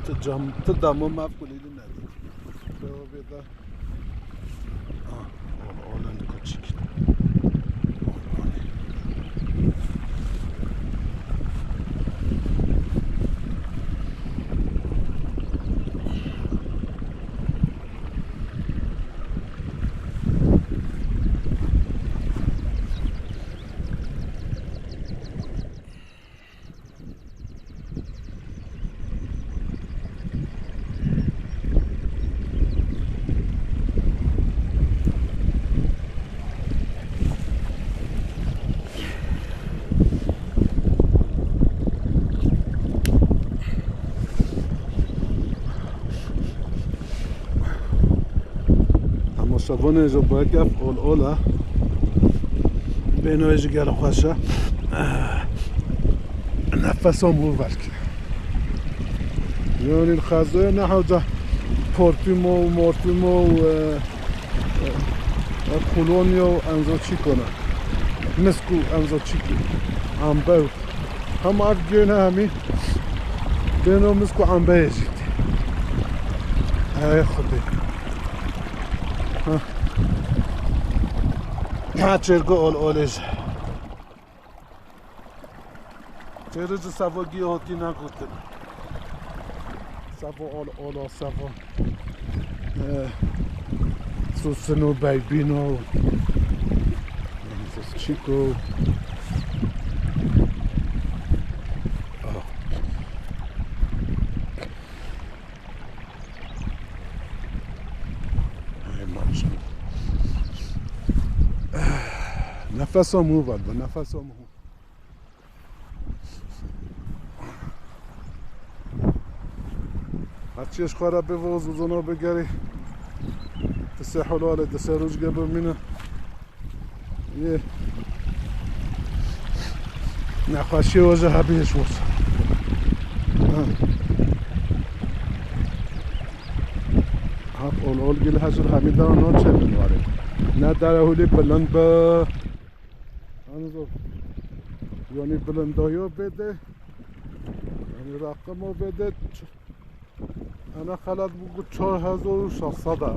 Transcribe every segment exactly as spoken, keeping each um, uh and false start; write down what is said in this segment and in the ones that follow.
Tu cam, tu damo maf kulî li nedî. Dewa bê de. Ah, ol, olen koçik. Ama şavanê ji bo kef ol ol e. Bênoyê ji gel xweş e. Nefesa mû verkê. Yani xezoya ne hewca portimo, mortimo, e, e, e, kolonya û enzo çîkona. Misk û enzo çîkî. Amber. Hema ev giyên hemî bêno misk û ambeyê jî tê. Ey Xwedê. Ha. Ha, çêrgo ol olê jî. Çêrgo ji savo giyê hotî negotin. Savo ol olo, savo. Eh, Susino, Beybino, Chico. Ah. Ay maşallah. Nefesa mû var bu, nefesa mû. Her çi ji xwe re bê, zûzûno bigerî. Di sê helalê, di sê rojgê bimîne. Yê. Nexweşiyê we jî hebî ji wir. Ha. Haq ol ol gil hejir hemî da no çê min warê. Ne derehulî bilind be. Anzo. Yani bilindayo bêde. Yani rakimo bêde. Ana xelat bû ku çar hezar û şeş sed e.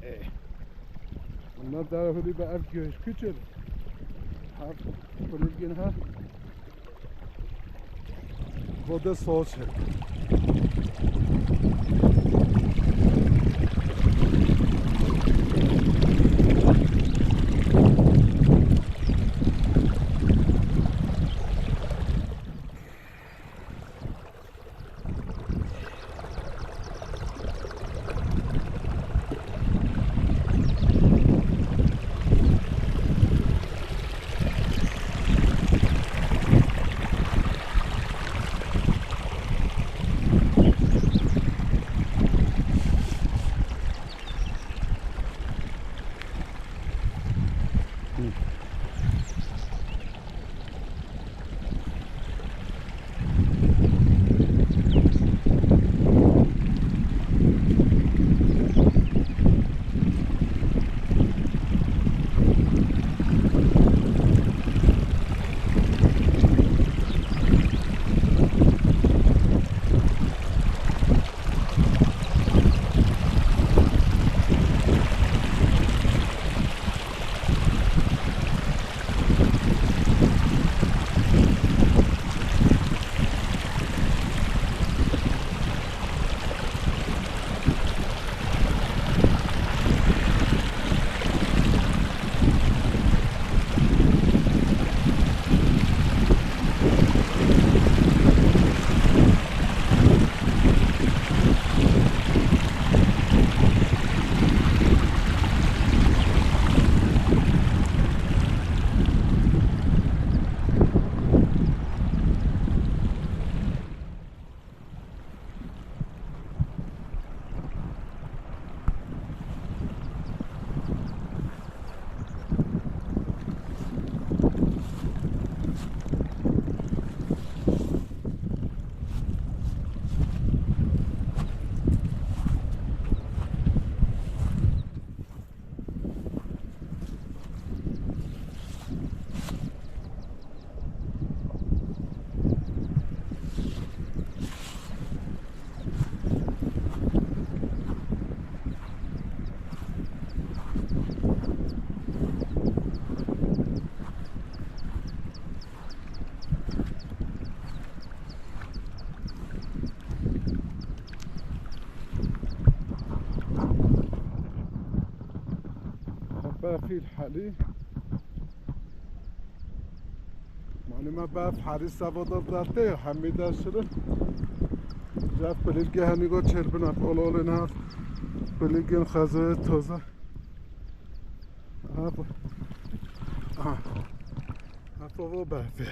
Eh. Bunlar derehulî be ev göz küçür. Her kulilgin ha. Vode soğuk. Fîl helî. Mani me bef herî sevadar dertê, hemî de şirin. Jef pilîlgê henî go çêrbin, ev ol olên ev. Pilîlgên xezê toze. Ev. Aha. Ev ova befê.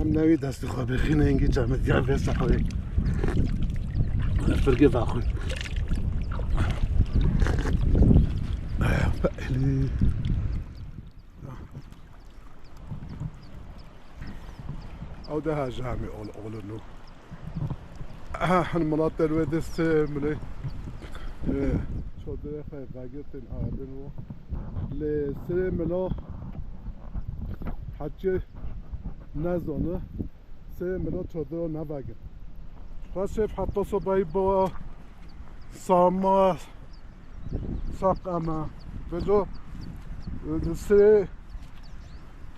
Em newî destê xwe bixîne, hingî cemidiyar vê saxlê. Firgê vexwe. Belê. Ew de her ji hemî ol, olin û. Aha, hin milat derwê de sê milê, e, çodrê xwe vegirtin, ardin û. Lê sê milo hecê nezone, sê milo çodro nevegin. Xwe şêf heta sobayî bo sama saq eme. Vêco, e, sê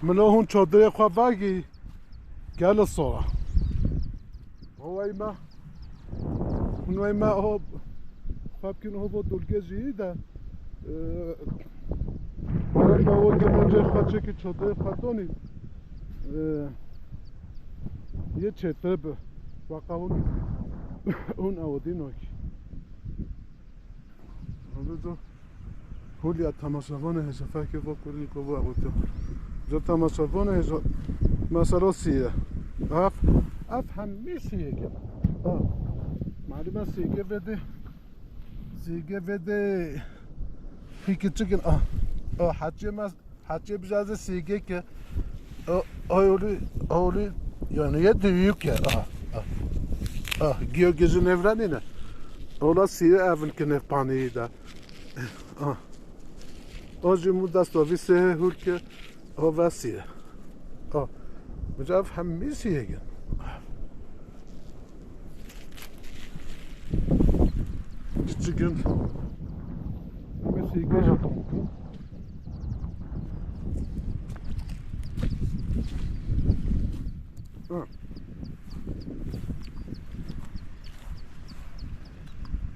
milo hûn çodrê xwe vegî. Gelo sora. Howay me. Hûn wey me ho, xwe bikin ho bo dulge jî de. Ee, howay me o demê cê xwe çekî çodê xwe donî. Ee, yê çêtir bi. Waqa hûn, hûn ewidî nokî. Hûlî do. Hûlî ya temaşevanê hêja fekê vo kurî ko vo ewto. Ca temaşevanê hêja mesela sîye. Ev, ev hemî sîye ke. Ah. Malum sîye vede. Sîye vede. Peki çıkın. Ah. Ah, hacı mas Hecê bijaze sîgê ke, o, o yolî, o yolî, yani ye düyük ya. Ah, ah. Ah, giyo gizin evrenine. Ola sîye evin kine panî da. Ah. O jî mu dest o vî sê hûl ke, o ve sîye. Ah. Bijav hemî sîye gin. Ah. Küçük gün. Ama sîgê jî tomku. Ha.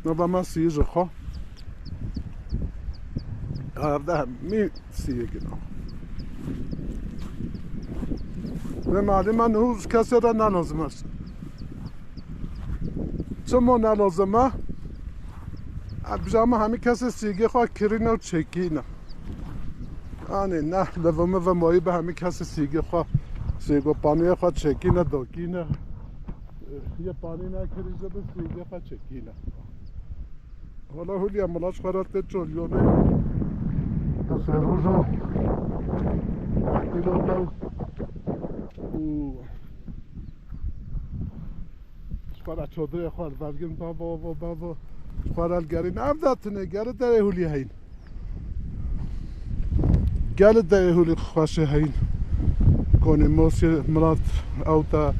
Nava me sî ji xwe. Evde hemî sîyê gina. Ve malê me niho ji kesê re ne lazim e. Çima ne lazim e? E, bijama hemî kesê sîgê xwe kirîne û çekîne. Yanî ne, levê me ve mayî bi hemî kesê sîgê xwe, sîgo paniyê xwe çekîne, dokîne. E, yê panî nekirî ji bi sîgê xwe çekîne. Hala Hûlya Milaç xwe re tê Çolyonê. Di sê roja. Îro tew. Û ji xwe re çodrê xwe li vergin bavo, bavo, bavo. Ji xwe re li gerîn. Ev de tine, geri derê Hûlya heyin. Gel derê Hûlî xweşê heyin. Konê Mosê, Milat, Ewta,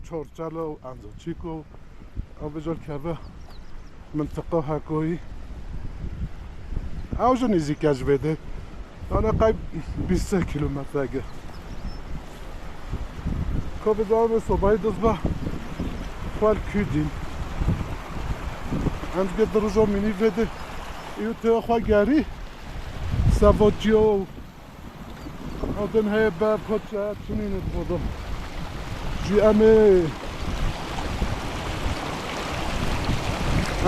Çorçelo, Anzoçîko. Ew bi jor keve mintiqa Hekoyî. Ew ji nêzîk e ji vê de. Dana qey bîst kilometre ge. Ka bi zan sobayî dizba xwel kû dîn. Em ge di roja mînî vê de. Î tê xwe gerî. Savotiyo. Odin heye ber xwe çi çinîne xwedin. Jî em ê,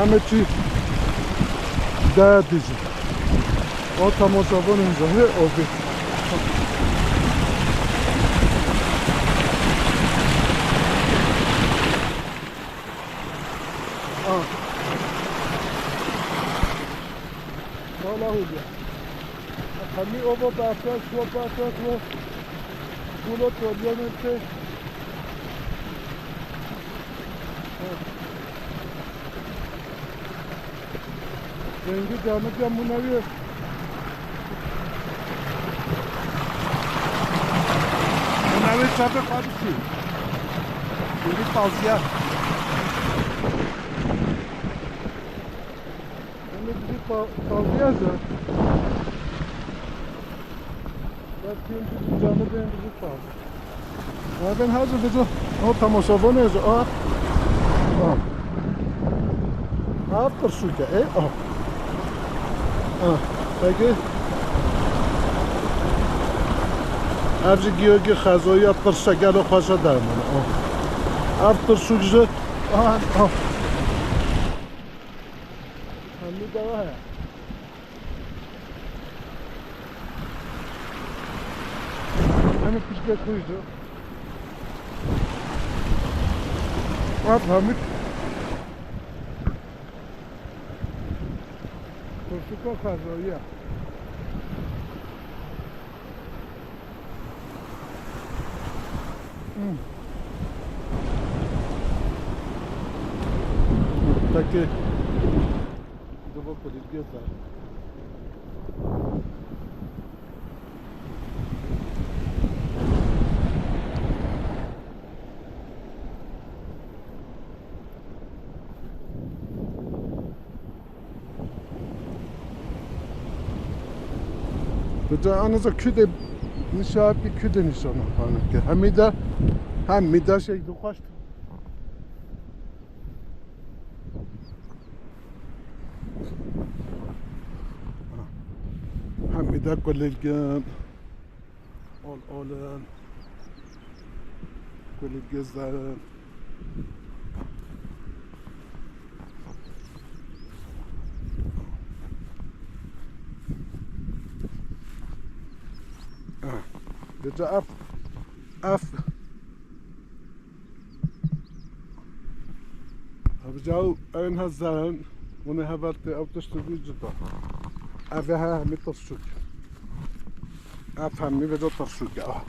em ê çi de dijî. O temaşevanên zehê o bê. Ah. Wala Hûlya. Hemî ova berfek, şo berfek û gulo tolyanên tê. Rengî camidya mûnewî. Mûnewî çapê xwe bikî. Rengî taziye. Em ê bijî ta-, taziye ji. Belkî em bijî canibê em bijî taziye. Em bên her ji bijî o temaşevanê ji a. A. Ev tirsûk e, ê? Ah. Ah, peki. Ev jî giyo gi xezoya tirse gelo xweşe dermane. Ah. Ev tirsûk ji, ah, ah. Hemî dewa heye. Hemî piştê xwe jî. Ev hemî Turşuka xezoya. Hmm. Peki. Duba kulît göster. Bi ca aniza Kudê nîşa, bi Kudê nîşana xanike. Hemî de, hemî de şey dixwaşt. Hemî de kulîlgin. Ol olin. Kulîlgizlerin. Ah, gece af, af. Abi caw en hazan, bunu hevaltê ew tişt bi cida. Ev he hemî tirsûk. Ev hemî vêca tirsûk e. Ah.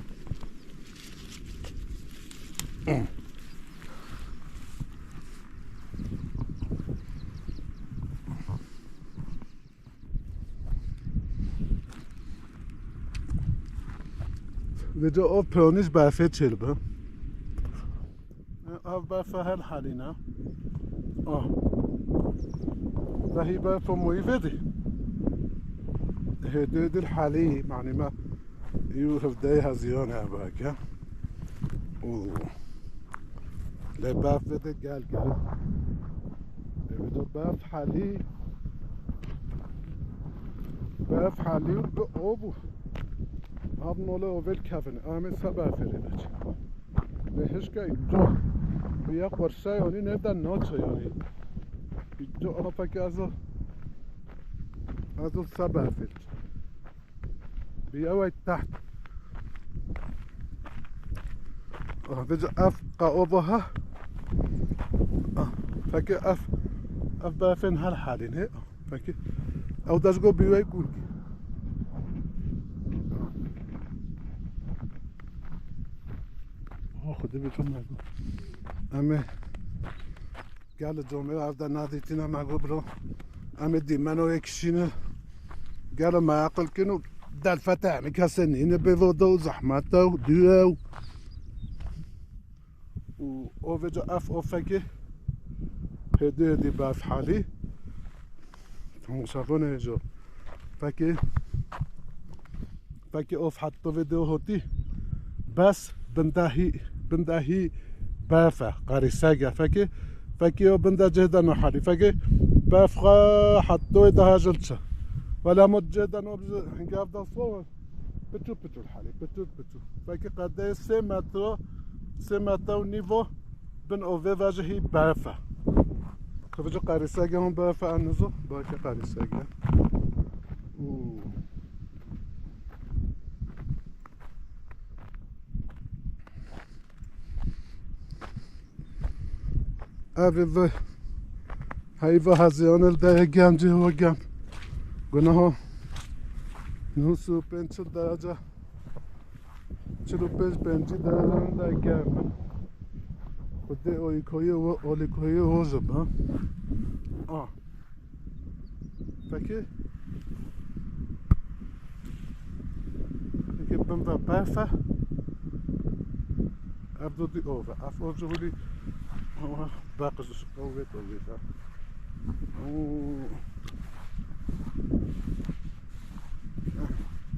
Vêca o peyonî ji berfê çêlibe. Ev berfe her halî ne. Ah. Vehî berfe moyî vedî. Hêdê dil halî, manî me. Yû hevdeyê Hezîran e belke. Û lê berf vede gel gel. Ê vede berf halî. Berf halî û bi o bû. Ev nole ovel kevin. Amê se berfê rê de çi. Lê hişka îco. Bi ya qurşa yanî nevden naçe yanî. Îco ana peki ez o. Ez o se berfê. Bi ew ey teht. Ah, vêca ev qaova ha. Ah, peki ev, ev berfên her halî ne? Peki. Ew dezgo bi wey gul. Ah, xwedê bi tu me. Em ê Gel comê ev de nadîtîne me got bro. Em ê dîmeno yek şîne. Gelo me aqil kin û derfete hemî kesê nîne bê vodo û zehmete û dûye û, û o vêca ev o fekê hêdî hêdî berf halî. Temaşevanê jo. Fekê Fekê of heta vê de hotî. Bes bindahî, bindahî berf e, qarîsege. Fekê, fekê o binda cihda no halî. Fekê berf xwe heta wê daha jil çi. Wela mo cihda no bi hingav da fo. Piçû piçû halî, piçû piçû. Fekê qedê sê metro, sê metro û nîvo bin o vê vajî hî berf e. Xivicî qarîsege hon berf e, enizo, belkî qarîsege. Û Ev ê vi heyva heziyane li dere gem cih we gem. Gunaha nûs û pênc çil derece, çil û pênc pêncî derece li der gem in. Xwedê olîkoyê we, olîkoyê we jib ha. Ah. Peki. Peki bin ve berf e. Ev do di ov e. Ev ov ji holî. Ama beqiz qewet ov e. Oo.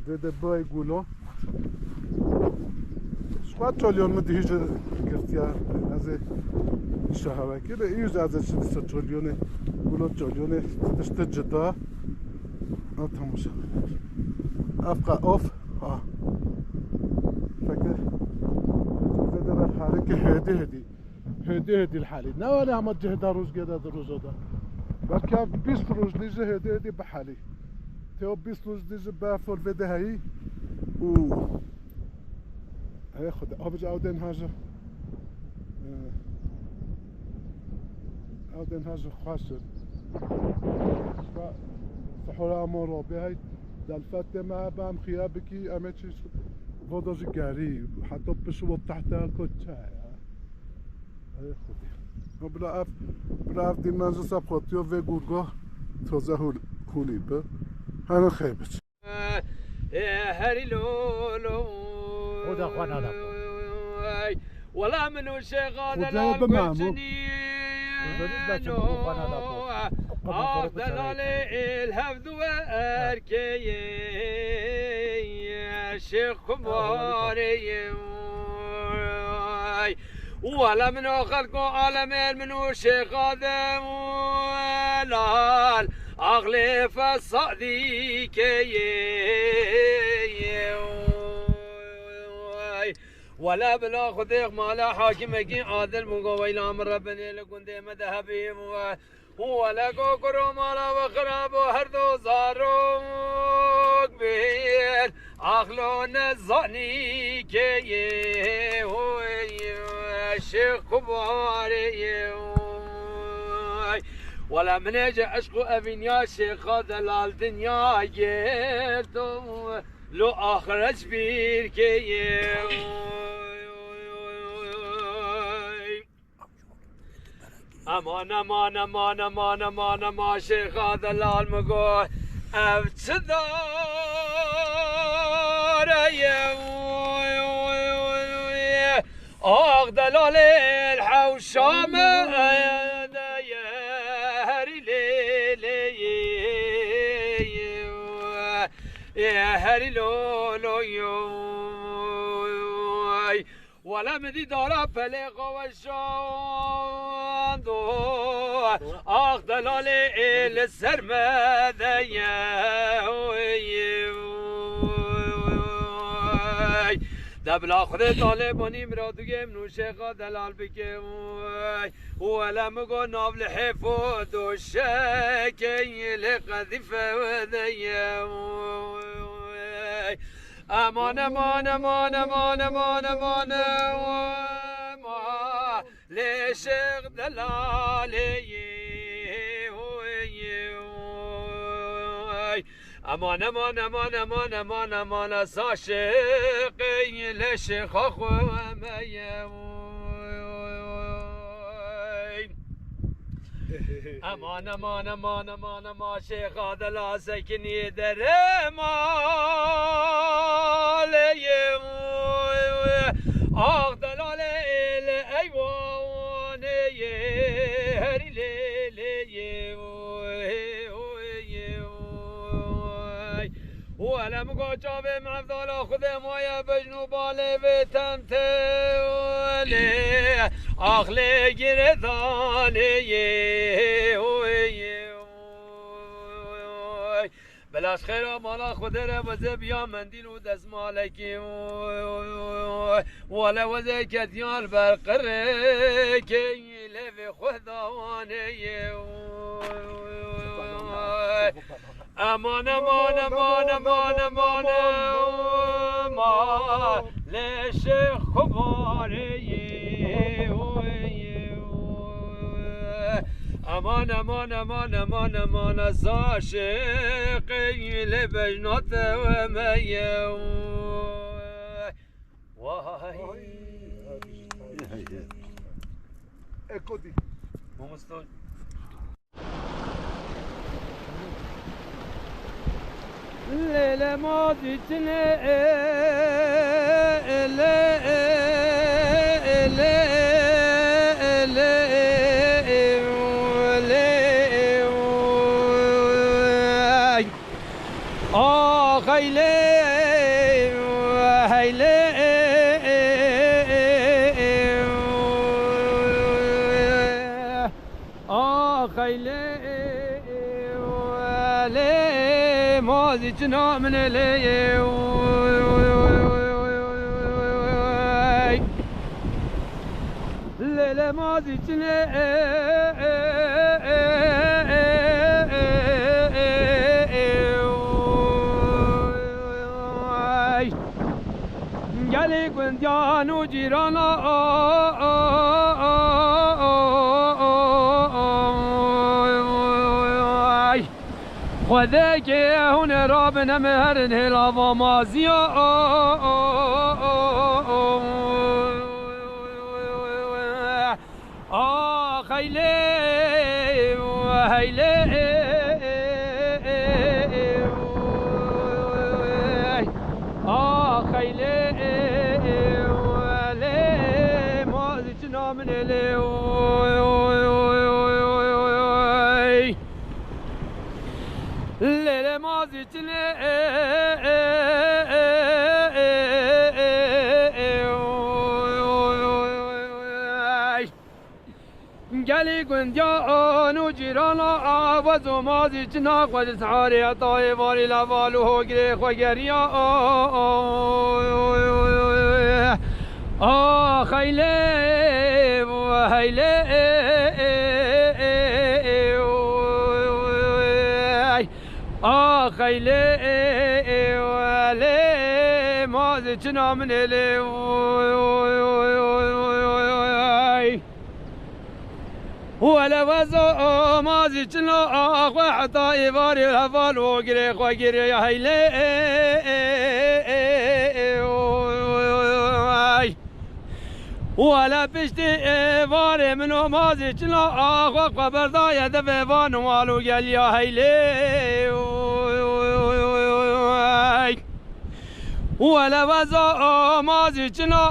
Dede bay gulo. Xwe çolyon min dihî ji girtiya, ez ê şahawekê de î yüz ez ê çi dîsa çolyonê, gulo çolyonê tiştê cida. Ev temaşa. Ev qe of, ha. Fekir. Vê de ve harike hêdî hêdî. Hêdî hêdî li halî. Ne wele hema cihda rûzgê de di rûzo de. Belkî ev bîst rûj dî jî hêdî hêdî bihelî. Tê o bîst rûj dî jî berf ol vê de heyî. Û Hey Xwedê, abi ji ew dên ha ji, eh, ew dên ha ji xweş in. Şifa sihura amo robê hey, delfetê me be em xiya bikî, em ê çi vodo ji gerî, heta pişiwo tehte ko çaya. Hey Xwedê. O bila ev, bila ev dîmen ji seb xwetiyo vê gurgo toze hûl-, hûlî bi. Herin xeyr biç. Ê herî lolo. Oda xwe nada xwe. Wela min û şêxa delal goçinî. Oda bi Mahmûd. Oda bi Mahmûd. Ah delalê êl hevdu erkeyê. Şêx Kumarê. Wele min û xelko alemên min û şêxa delal. Axlê fesadî keyê. Wele bila Xwedê mala hakimekî adil min go weyla min Rebbinê li gundê me de hebî. Wele go kuro mala we xirab û her du zarok bîn. Axlo nezanî keyê. Şêx Kumarê. Wela min ê ji eşq û evîniya şêxa delal dinya girto, lo axiret ji bîr keye. Eman, eman, eman, eman, eman, eman, şêxa delal min go, ev çi dare ye? Ax delalê hewşa me de ye, herî lê lê ye, ye, herî lo lo yo. Wele min dî dara pelê xwe weşando. Ax delalê ê li ser me de ye. De bila Xwedê talê bonî miradûyê min û şêxa delal bike. Wele min got nav li hêf û doşekê lê qedîfe de ye. Eman, eman, eman, eman, eman, eman, eman. Lê şêx delalê yê, oy, oy. Eman, eman, eman, eman, eman, eman, ez aşiqê lê şêxa xwe me ye, oy. Eman, eman, eman, eman, eman, şêxa delal sekinî dere malê ye. Ax delalê li eywanê ye, herî lê lê ye. Wele min go çavê min evdala Xwedê maye bejn û balê vê tentê lê. Ax lê girêdanê ye. Bila ji xêra mala Xwedê re veze biya mendîl û dezmalekî. Wele weze ketiyan li ber qirêkê lê vê xwe dawanê ye. Eman, eman, eman, eman, eman, eman. Lê şêx xumarê yê, oy, oy. Eman, eman, eman, eman, eman, ez aşiqê lê bejna te we me ye. Vay. Ekotî. Mamosta. Lê lê ma dîtine, e, e, lê, e, e, lê, e, e, lê, e, e, lê, e, e, ay. Ax heylê, heylê, e, e, Lê mazî çina min ê lê. Lê lê mazî çinê. Gelê gundiyan û cîrana. Xwedê ke hûn ê rabin em ê herin hêla va maziya. Ax heylê, heylê. Ax heylê, lê mazî çina min ê lê. Lê lê mazî çinê. Gelî gundiyan û cîrana, wez û mazî çina xwe ji siharê heta êvarî leval û hogirê xwe geriya. Ax heylê, heylê. Ax heylê, lê mazî çina min ê lê. Wele wezo mazî çina xwe heta êvarê heval û girê xwe girê heylê. Wele piştî êvarê min û mazî çina xwe xwe berdaye devê van û mal û geliya heylê. Wele weza mazî çina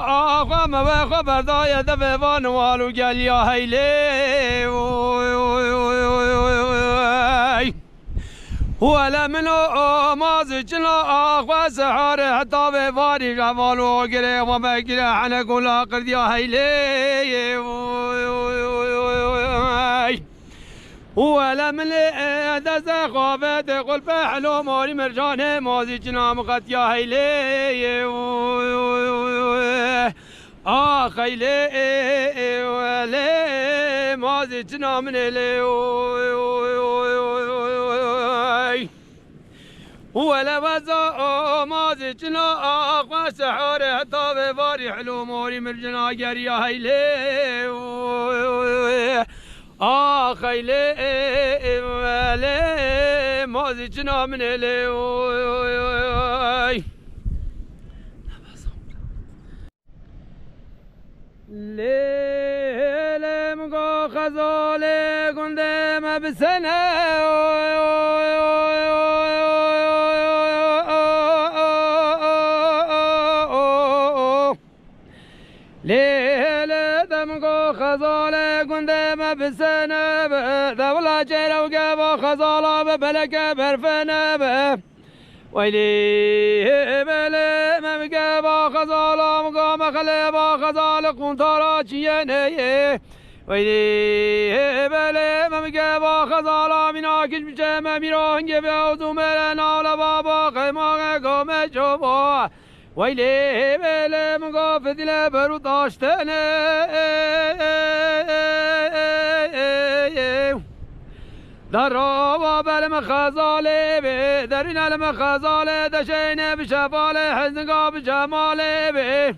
xwe me we xwe berdaye devê van û mal û geliya heylê. Wele min û mazî çina xwe siharê heta vê varî heval û girê xwe me gire hene gula qirdiya heylê. Wele min lê dezê xwe vê dê qulpê helo morî mercanê mazî çina min qetiya heylê. Ax heylê, lê mazî çina min ê lê. Wele weza mazî çina xwe siharê heta vê varî helo morî mircina geriya heylê. Ax heylê, lê mazî çina min ê lê. Lê lê min go xezalê gundê me bi sene. Lê lê de min go xezalê gundê me bi sene be. Dewla çêrewge va xezala be beleke berfene be. Weylê belê me bike ba xezala, min ga me xelê ba xezalê quntara çiyênê ye. Weylê belê me bike ba xezala, mîna kiş biçe me mîra hingê be û zûmêre navle ba ba qeymaxe ga me coba. Weylê belê min ga fidîle berû taştene. Derava belê min xezalê be, derîne li min xezalê, deşeyne bi şefalê, hezninga bi cemalê be.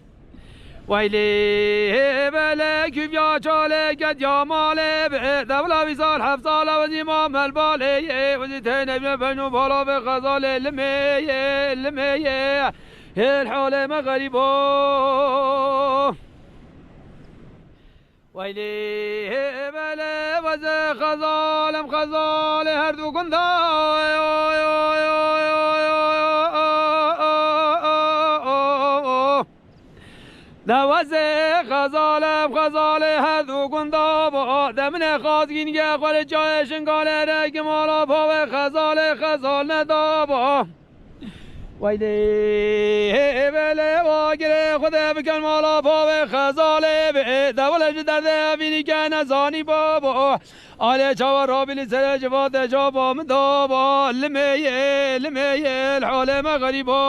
Weylê belê kûviya çalê, gediya malê be, dewla vî sal heft sala wezî ma melbalê ye, wezî têne bîne beno bala be xezalê limê ye, limê ye. Hêl halê me xerîbo. Weylê belê wezê xezalem xezalê her du gunda. De wezê xezalem xezalê her du gunda ba. De min ê xazgîn ge xwe li cayê şingalê re gimala bavê xezalê xezal nedaba. Weylê belê wa girê Xwedê bikin mala bavê xezalê be. Dewle ji derdê evînî ke nezanî babo. Alê çawa rabî li serê civate caba min daba, limê yê, limê yê, li holê me xerîba.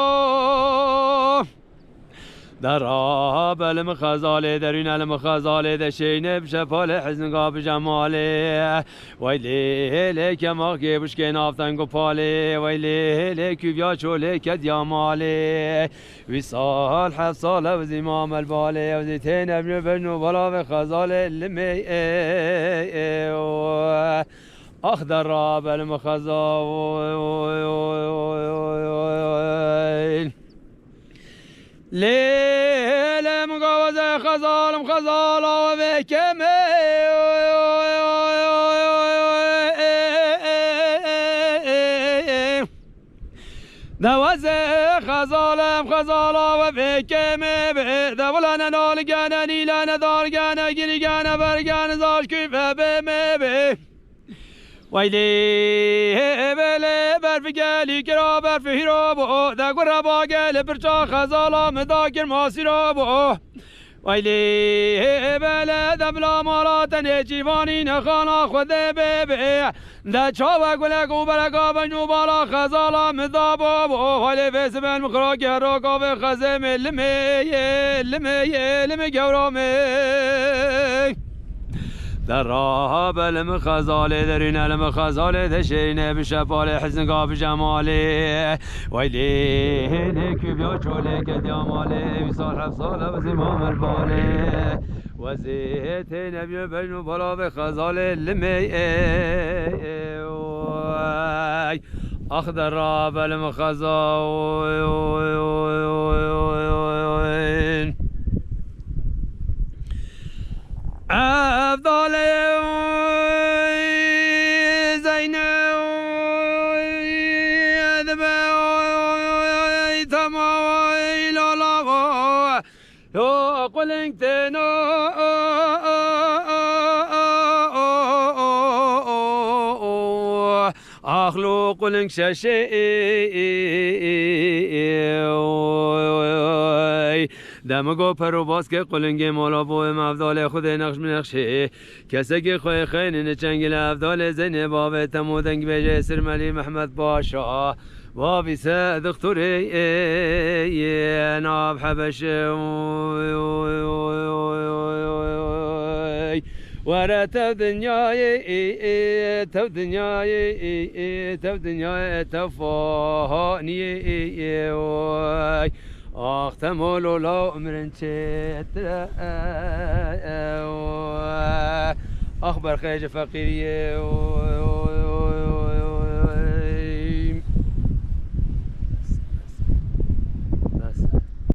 Dera be li min xezalê, derûne li min xezalê, de şeyne bi şefalê, hizninga bi cemalê. Weylê lê kemakê bişkê nav teng û palê, weylê lê kûviya çolê kediya malê. Wî sal heft sal ew zî mamel balê, ew zî têne bî bejn û bala vê xezalê limê ê, ê, o. Ax dera be li min xezal. Lê, lê min gava ze xezalim xezala we vê kemê. De wezê xezalem xezala we vê kêmê bê. De wile ne naligene, nîlene, dargene, girgene, bergene, zaş kûfe bê me bê. Weylê bê lê berfi gelî kira berfi hîro bo. De gure bagê li pirça xezala min da kir masîro bo. Weylê bele de bila mala tenê çîvanî nexana Xwedê bê bê. De çawe gulek û bereka ben û bala xezala min da bo bo. Weylê vê sibên min xira geraka vê xezê min limê yê, limê yê, limê gewra min. De rabe li min xezalê, derîne li min xezalê, de şeyne bi şefalê, hiznika bi cemalê. Weylê hêlê kûviya çolê kediya malê, wî sal heft sal ew zî mamel balê. Wezê têne bî bejn û bala vê xezalê limê ê, ê, oy. Ax dera be li min xeza, oy, oy, oy, oy, oy. Evdalê Zeynep dibe, oy, tamam, oy, lala, oy. Yo, quling têno, axlo quling şeşê, demigo pero baske qulingê mola bo em evdalê Xwedê nexş min nexşê. Kesekê xwe xeynî niçengî li evdalê Zeynê bavê temo deng bêje Sirmelî Mehmed Paşa. Wavîse dixturê, ê, ê, nav hebeşe, oy, oy, oy. Were tev dinyayê, ê, ê, tev dinyayê, ê, ê, tev dinyayê, tev fahaniyê, ê, ê, oy. Ax temol ola umrin çêtire, oy. Ax berxê ji feqîriyê, oy, oy.